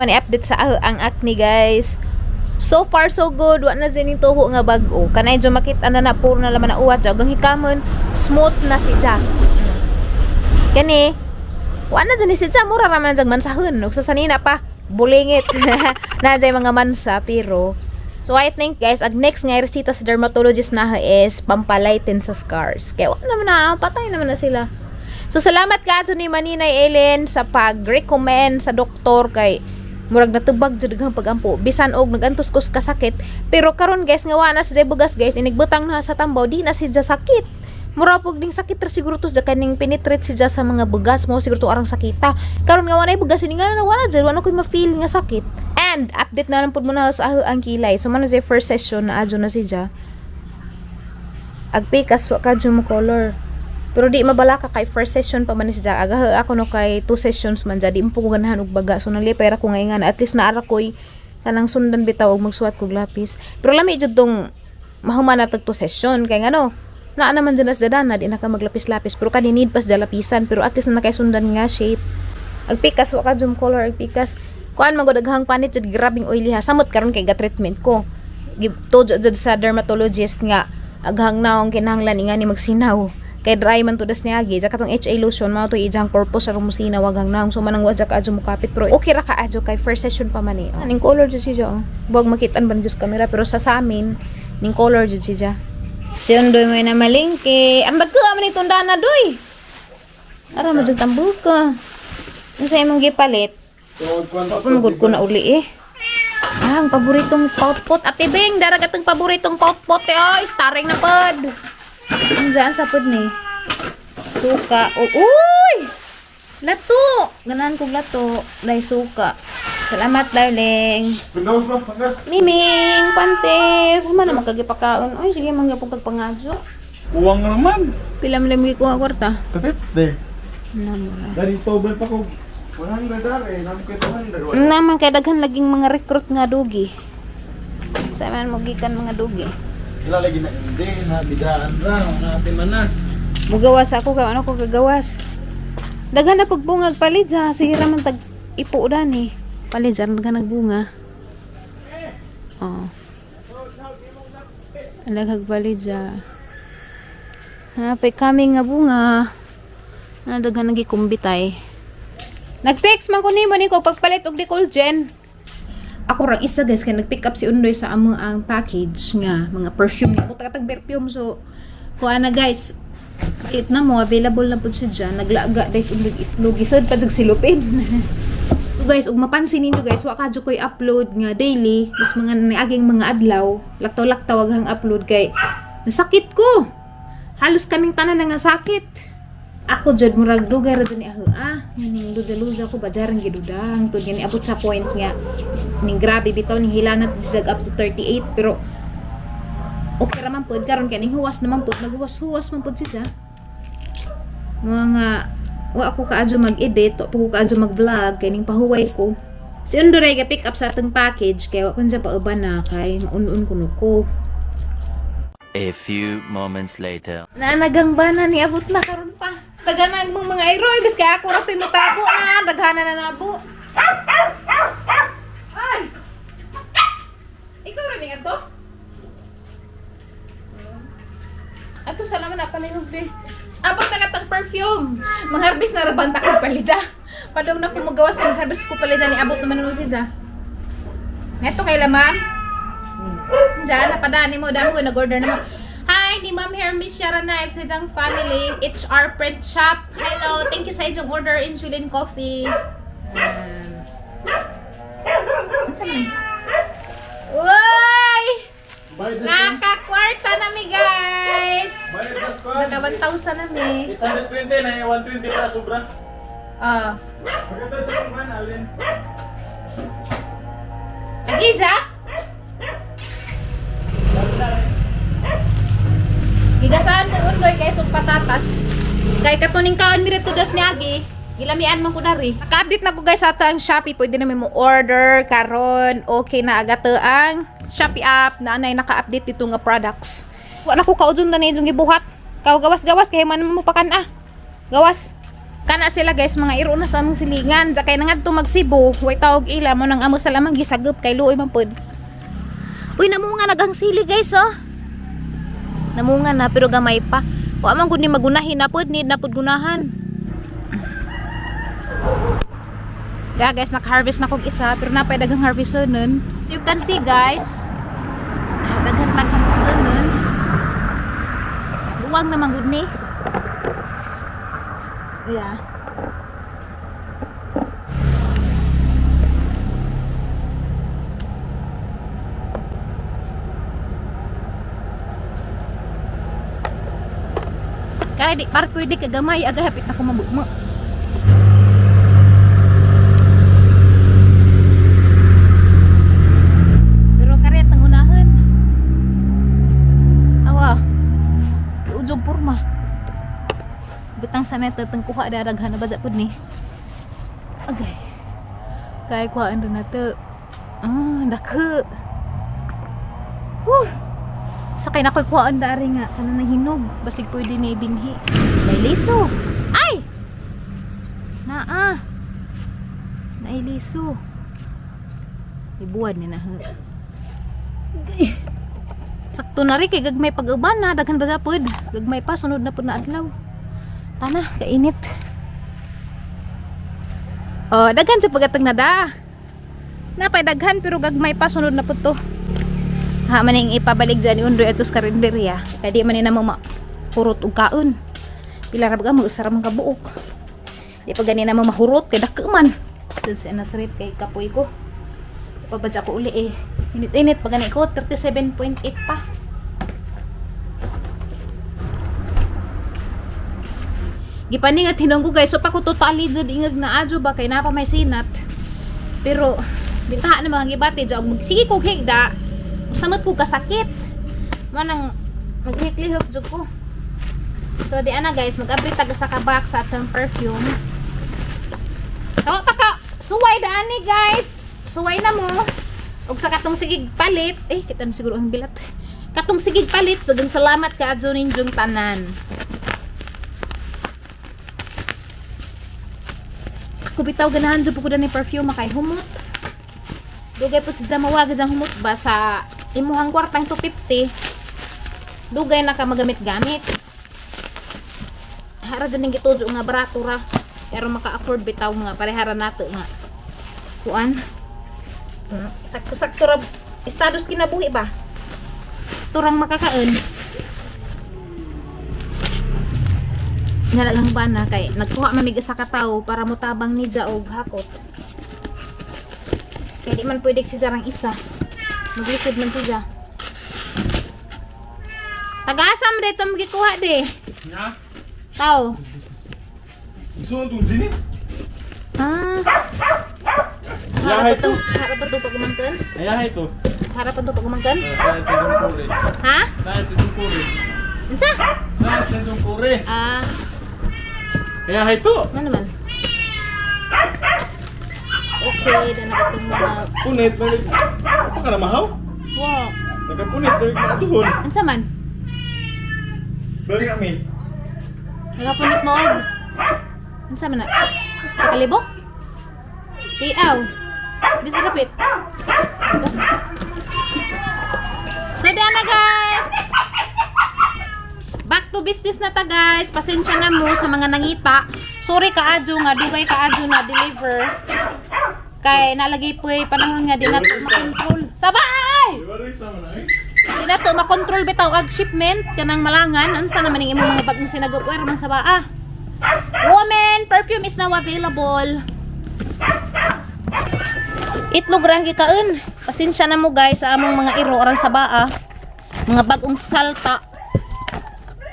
Man update sa ang acne, guys. So far so good, wa na jud tuho nga bag-o. Kanay jud makita na na puro na laman na uwat ug ang hikamon smooth na si ja. Kani wa na jud ni si ja, mura ra man jag mansahon ug sa sanina pa bulingit na jay mga mansa, pero so I think, guys, ag next nga resita sa dermatologist na is pampalighten sa scars. Kaya wa naman na, patay naman na sila. So salamat ka ni Maninay Ellen sa pag-recommend sa doktor kay murag natubag jud ang pagampo bisan og nagantos ko sa kasakit. Pero karon, guys, nga wa na sa bugas, guys, inigbutang na sa tambaw, di na siya sakit. Mura pug ding sakit ra siguro to sa kaning penetrate siya sa mga bugas mo siguro to arang sakita. Karon nga wa na bugas ini nga na wala jud, wala koy ma-feel nga sakit. And update na lang pud mo na sa ang kilay. So man siya first session na adyo na siya. Agpikas wa ka mo color. Pero di mabalaka kay first session pa man ni siya. Aga ako no kay two sessions man dya. Di mo po ko ganahan og baga. So nalipay ra ko nga nga at least naara ko'y kanang sundan bitaw og magsuwat kog lapis. Pero lami jud tong mahuman na tag two session kay ngano naa naman dyan sa dana, di na ka maglapis-lapis, pero kani need pas lapisan, pero at least na nakay sundan nga shape. Agpikas wa ka zoom color, agpikas kuan man gud daghang panit jud, grabing oily ha. Samot karon kay ga treatment ko. Tujo jud sa dermatologist nga aghang naong kinahanglan ingani magsinaw kay dry man to das niagi. Ja katong HA lotion mao to ijang purpose aron mosinaw aghang naong. So manang wa ja ka adyo mo kapit, pero okay ra ka adyo kay first session pa man eh. Oh. Ning color jud siya, oh. Buwag makitaan ba jud sa camera, pero sa amin ning color jud siya. Si Undoy mo na malingke. Ang dagko man ni tundana doy. Ara mo jud tambuka. Unsa imong gipalit? Wa pa man ko na uli eh. Ah, ang paboritong potpot. Ate Bing, darag atong paboritong potpot eh. Oy, starring na pod. Andiyan sa pod ni. Suka. Oh, uy! Lato! Ganahan kong lato. Dahil suka. Salamat, darling. Pindawas lang, pagas. Miming, panter. Sama naman kagipakaon. Uy, sige, mangyapong kagpangadyo. Kuwang naman. Pila mo lang kuha kwarta? 50. Namura. Dari tobel pa ko. 100 dari, namin ko 200. Naman kay daghan laging mga recruit nga dugi. Sa man mo gikan mga dugi. Ila lagi na hindi, na bidaan ra, natin man na. Mugawas ako kay ano ko gagawas. Daghan na pagbungag palit sa sige ra man tag ipo dani. Palit sa daghan nagbunga. Oh. Ang daghag palit sa. Ha, pay kami nga bunga. Ah, daghan nagikumbitay. Nag-text man ko nimo ni ko pagpalit og Decolgen. Ako rang isa, guys, kay nag-pick up si Undoy sa amo ang package nga mga perfume ni puta katag perfume, so kuha na, guys. Palit na mo, available na pud siya dyan. Naglaga guys undoy itlog, isod pa dag silupin. So guys, ug mapansin ninyo, guys, wa kadyo ko'y upload nga daily, mas mga niaging mga adlaw, laktaw-laktaw aghang upload kay nasakit ko. Halos kaming tanan na nga sakit. Ako jud murag dugay ra jud ni ako ah, ning luza-luza ko bajaran gidudang tud gani abot sa point nga ning grabe bitaw ning hilanat siya up to 38, pero okay ra man pud karon kay ning huwas naman pud, naghuwas-huwas man pud siya. Mga wa ako kaadyo mag-edit, wa pa ko kaadyo mag-vlog kay ning pahuway ko. Si Unduray ga pick up sa atong package kay wa kun siya pauban na kay maun-un kuno ko. A few moments later. Naanagang bana ni abot na karon pa. Daghan mong mga iroy bis kay ako ra to'y mutabo na, daghana na nabo. Ay. Ikaw ra ni ato? Ato sa naman na palihog di. Abot na katang perfume. Mangharbis na ra banta ko palidya. Padong na ko magawas ng harvest ko palidya ni abot naman mo siya. Neto kay la, ma'am. Diyan, napadani mo. Dami ko nag-order na mo. Hi, ni Ma'am Hermes Sharanay sa iyang family, HR Print Shop. Hello, thank you sa inyong order, insulin coffee. Ano man? Uy! Bayad na. Nakakwarta na mi, guys! Bayad na squad. Naka 1,000 na mi. 820 na, 120 para sobra. Ah. Maganda sa pangkan, Alin. Agija? Gigasaan ko undoy kay og patatas. Kay katuning kaon mi rito das ni Agi. Gilamian man ko dari. Naka-update na ko, guys, sa ang Shopee. Pwede na mi mo order karon. Okay na agad ang Shopee app na anay naka-update dito nga products. Wa na ko kaudson na ni gibuhat. Kaw gawas-gawas kay man mo pakan ah. Gawas. Kana sila guys, mga iro na sa among silingan. Sa kay nangadto magsibo, way tawag ila mo nang amo sa lamang gisagop kay luoy man pod. Uy, namunga nagang sili guys oh. Namunga na pero gamay pa. Wa man gud ni magunahin na pod, need na pod gunahan. Yeah guys, naka-harvest na kog isa pero napay daghang harvest nun. So you can see guys, daghan-daghan pa nun. Duwang naman gud ni. Yeah. Kaya di par pwede kagamay aga hapit na ko mabugmo. Pero karet ang unahan. Awa. Ujog porma. Butang sa neto tang kuha dadaghan na baza pud ni. Okay. Kay kuhaan rin na to. Ah, dako. Whew. Sakay na ko'y kuhaan dari nga. Kanang nahinog. Basig pwede ni ibinhi. May liso. Ay! Naa. Nailiso. Ibuwan ni na. Sakto na rin kay gagmay pag-uban na. Daghan ba sa pod? Gagmay pa. Sunod na pod na adlaw. Tana, kainit. Oh, daghan sa pagatag na da. Napay daghan pero gagmay pa sunod na pud to. Ha maning ipabalik dyan ni Undoy atos karinderya. Kay di man ni namo mahurot og kaon. Pila ra ba mo usa ra man ka buok. Di pa gani namo mahurot kay dako man. Sus nasrit kay kapoy ko. Pabadya ko uli eh. Init-init pa gani ko 37.8 pa. Gipaningat hinong ko guys, so pa ko totally jud ingag na adyo ba kay napa may sinat. Pero bintaha na mga gibati jud og sige kog higda. Samot ko kasakit. Manang maghiklihok jud ko. So di ana guys, mag-abri taga sa kabak sa atong perfume. Tawa pa ka suway daan ni guys. Suway na mo. Og sa katong sigig palit, eh kita na siguro ang bilat. Katong sigig palit, sagang salamat ka adyo ninyong tanan. Ako bitaw ganahan jud po ko ni perfume kay humot. Dugay po si Jamawa gajang humot ba sa imuhang kwartang 250. Dugay na ka magamit-gamit. Hara dyan ning gitujo nga barato ra. Pero maka-afford bitaw nga parehara nato nga. Kuan. Sakto-sakto ra estados kinabuhi ba? Turang makakaon. Nalagang bana kay nagkuha mamig isa ka tawo para motabang ni Ja og hakot. Kay di man pwede si Jarang isa. Maglisod man si Ja. Tagasa mo dito magikuha de. Na? Tao. Gusto mo itong gin? Ah. Yahay Harap ito. Harap ito pagumangkan. Ayahay ito. Harap ito pagumangkan. Saan sa itong kure? Ha? Saan sa itong kure? Unsa? Saan sa itong kure? Ah, Ayahay ito! ano naman? Okay, dan na itong mga Punit, malig. Apa ka na mahaw? wow. Nagkapunit, malig na tuhon. Unsa man? Balik kami. Nagapunit mo og. Unsa man na? Sa kalibo? Tiaw. Di sa kapit. So na guys. Back to business na ta guys. Pasensya na mo sa mga nangita. Sorry kaadyo nga dugay kaadyo na deliver. Kay nalagay po panahon nga di na to makontrol. Sabay! Di na to makontrol bitaw ag shipment kanang malangan unsa naman ning imong mga bag mo sinagop man sa baa. Woman, perfume is now available. Itlog ra ang gikaon. Pasensya na mo guys sa among mga iro aran sa baa. Mga bagong salta.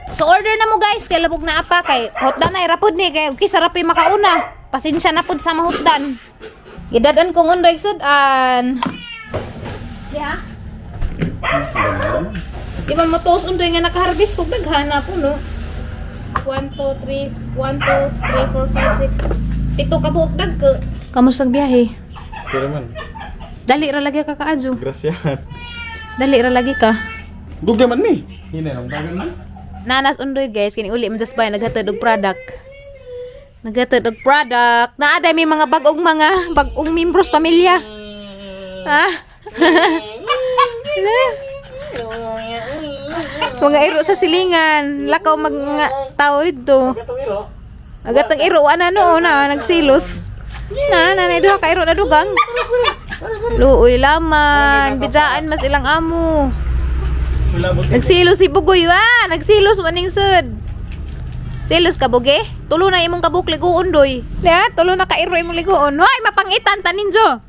So order na mo guys kay labog na apa kay hotdan ay rapod ni kay kisa rapi makauna. Pasensya na pud sa mahutdan. Gidadan kong undoy sudan. Yeah. Di man mo tuos undoy nga nakaharvest kog daghan na puno. 1 2 3 1 2 3 4 5 6 7 ka buok dagko. Kamusta ang biyahe? Pero man, Dali ra lagi ka kaadyo. grasyahan. Dali ra lagi ka. Dugay man ni. Hina lang, dagan man. Nanas undoy guys, kini uli man bay naghatod og product. Nagatod og product. Naa day may mga bagong membros pamilya. Ha? Hala. Mga iro sa silingan, lakaw mag nga, tao dito. Katong iro. Agatang iro ana no na nagsilos. Na na duha ka iro na dugang. Luoy laman, bidaan mas ilang amo. Mulabot. Nagsilos si Bugoy wa, nagsilos maning sud. Silos ka buge? Tulo na imong kabuk liguon doy. Ya, tulo na ka iro imong liguon. Hoy, mapangitan taninjo.